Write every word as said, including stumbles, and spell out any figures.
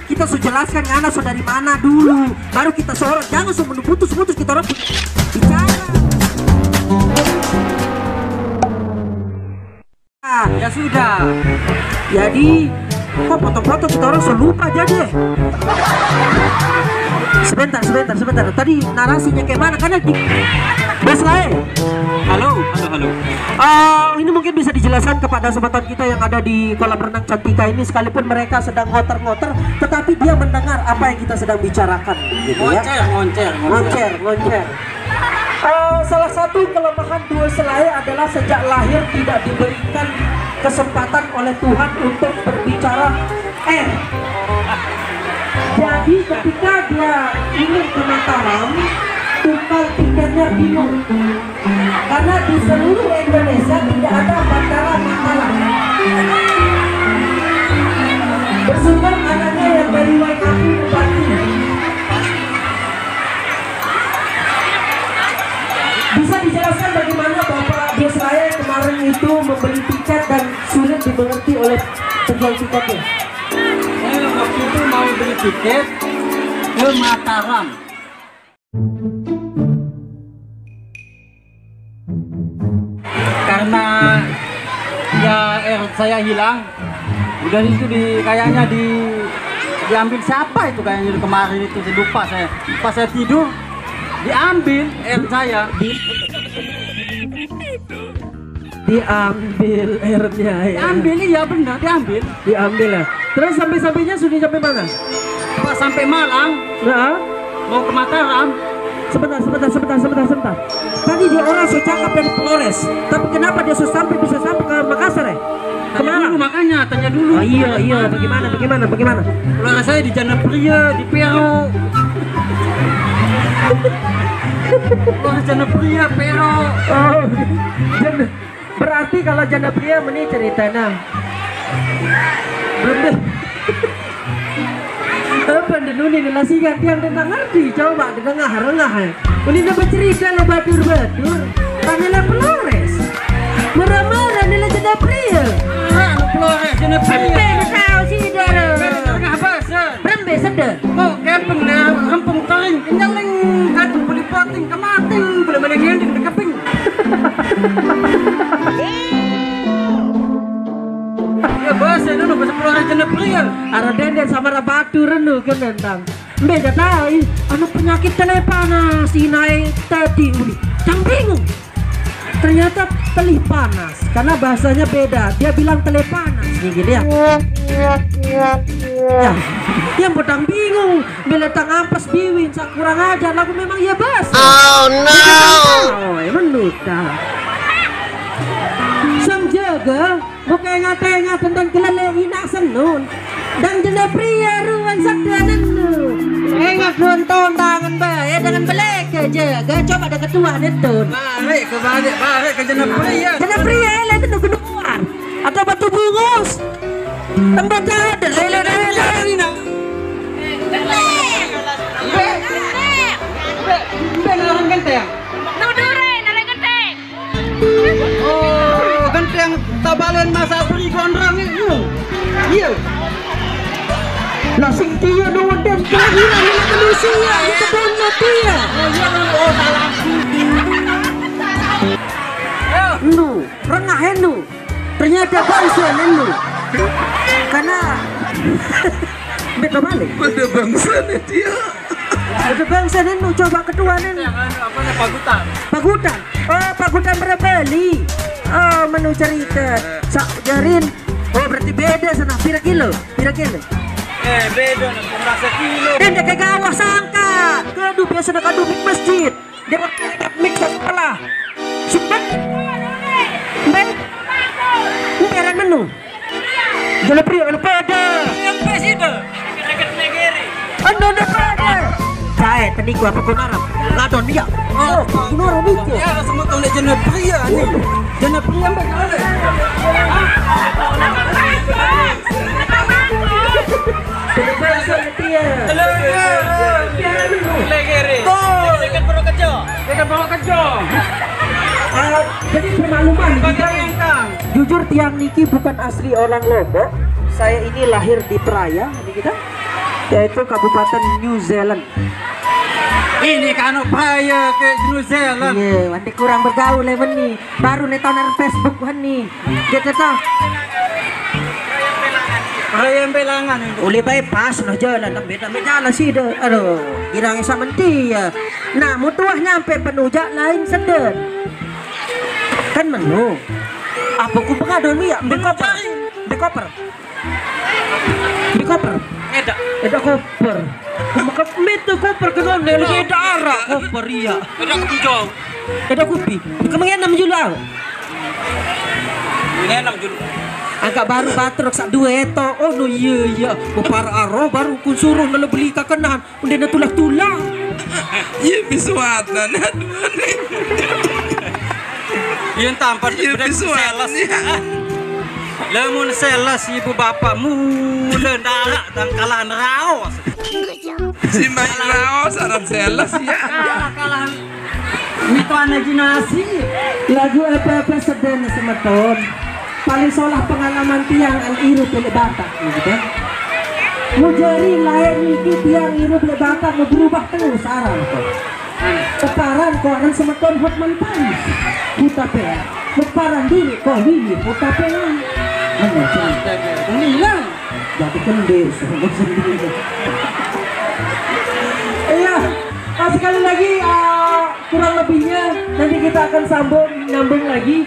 Kita sudah jelaskan ngana sudah dari mana dulu, baru kita sorot. Jangan semua putus-putus kita orang bicara. Ah, ya sudah. Jadi kok potong-potong kita orang so lupa jadi. Sebentar, sebentar, sebentar. Tadi narasinya kayak mana? Karena di Bos Lae. Halo, halo, halo. Ah, ini mungkin bisa dijelaskan kepada sobat kita yang ada di kolam renang Cantika ini, sekalipun mereka sedang ngotor-ngotor, tetapi dia mendengar apa yang kita sedang bicarakan, gitu ya. Ngoncer, ngoncer, ngoncer. Ngoncer, ngoncer. Eh, salah satu kelemahan Dua Selae adalah sejak lahir tidak diberikan kesempatan oleh Tuhan untuk berbicara R. Jadi ketika dia ingin ke Mataram, tukang tiketnya bingung. Karena di seluruh Indonesia tidak ada bandara Mataram. Bersyukur anaknya yang dari Waikaki Bupati. Bisa dijelaskan bagaimana Bapak Israel kemarin itu membeli tiket dan sulit dimengerti oleh penjual tiketnya? Saya waktu itu mau beli tiket ke Mataram. Karena ya R saya hilang, udah itu di kayaknya di diambil siapa itu, kayaknya kemarin itu saya lupa saya. Pas saya tidur diambil R saya. Diambil R-nya ya. Diambil, iya benar, diambil. Diambil ya. Terus sampai-sampainya sudah sampai mana? Pas sampai Malang, nah, mau ke Mataram. Sebentar, sebentar, sebentar, sebentar, sebentar. Tadi dia orang so cakap dari Flores, tapi kenapa dia so sampai, bisa sampai ke Makassar ya? Tanya dulu, makanya tanya dulu. Oh iya, iya, bagaimana, bagaimana, bagaimana? Flores saya di Janapria, di Peru. Flores Janapria, Peru. Oh, Jan- Berarti kalau Janapria meni cerita nah. Belum deh. Apa ndenuni ni lasigan tiang dengar ngerti, coba dengar rengah eh. Uni na bercerita le batur-batur. Tanya le Flores. Murah-murah ni le Janapria. Ah, Flores, Janapria. Sampai na tahu si dara. Rengah bahasa. Berembe sedar. Kok kepeng le rempung taring. Kenyaling kadung beli poting kemating. Boleh-boleh ngending dekeping. Ya bahasa dulu, bahasa Flores Janapria. Ara dende sama ara batu renu kenentang. Mbe jatai, anu penyakit tele panas, inai tadi uli. Yang bingung. Ternyata telih panas, karena bahasanya beda. Dia bilang tele panas, nih gitu ya. Ya, yang bodang bingung. Bila tang ampas biwin, sa kurang ajar, lagu memang ya bas. Oh no. Oh, emang nuta. Sang jaga, bukan ngata-ngata tentang kelele inak senun. Dan Janapria ruan sabda nenu. Engat ruan tondangan ba, ya dengan belek aja. Gak coba ada ketua nentun. Balik ke balik, balik ke Janapria. Janapria, lah itu keluar. Atau batu bungus. Tempat ada, lele, lele. Mbak, mbak, mbak, orang ganteng. Nudurin, orang ganteng. Oh, ganteng tabalen masa beri gondrong itu. Iya. Lah sing dia doang dan kelahiran ini manusia, itu pun mati ya. Oh iya, oh salah. Nu, rengah nu. Ternyata bangsa nenu. Karena beta balik. Pada bangsa nih dia. Ada bangsa nenu, coba ketua nenu. Yang anu, apa namanya, Pagutan. Pagutan. Oh, Pagutan Berebeli. Oh, menu cerita. Sak jarin. Oh, berarti beda sana. Pira kilo? Pira kilo? Eh, beda nih, kurang sekilo. Dia kayak gawah sangka. Kedu biasa nak kadu masjid. Dia pakai mix sekolah. Sumpah. Mbak. Mbak, menu. Jangan pria, kalau pada. Yang presiden. Anda anda pada. Saya tadi gua apa kau narap? Ladon dia. Oh, kau narap itu. Ya, semua tahu nak jenis pria ni. Jenis pria mbak. Jenis pria. Iya. Legere. Gol. Dekat Purwo Kejo. Dekat Purwo Kejo. Ah, jadi permakluman, jujur tiang niki bukan asli orang Lombok. Saya ini lahir di Praya, ini kita. Yaitu Kabupaten New Zealand. Ini kan upaya ke New Zealand. Iya, nanti kurang bergaul ya meni. Baru nih tahun Facebook meni. Gitu toh. Raya Belangan ini. Uli bypass noh jalan, beda jalan sih deh. Aduh, girang samenti ya. Nah, mutuah nyampe penujak lain seden. Kan menu. Apa ku pengadon ya? Di koper. Di koper. Di koper. Eda. Eda koper. Maka metu koper ke non, eda arah koper iya. Eda kujau. Eda kupi. Kamu enam julu au. Enam julu. Angkat baru batruk sak dua eto. Oh no, iya iya. Bepar aro baru kun suruh nelo beli kakenan. Udah na tulah-tulah. Iya bisuat nah. Iya tampat. Iya bisuat. Lamun seles ibu bapak mula ndarak dan kalah raos. Si main raos aran seles ya. Kalah kalah. Itu anak jinasi. Lagu apa-apa sedang semeton. Paling solah pengalaman tiang an irup lek Batak gitu. Mujari lain niki tiang irup lek Batak mau berubah terus arah kok. Peparan kok akan semeton Hotman Paris. Kita pea. Peparan diri kok Willy kita pea. Ini kan. Jadi kendis. Iya. Nah, sekali lagi uh, kurang lebihnya nanti kita akan sambung nyambung lagi.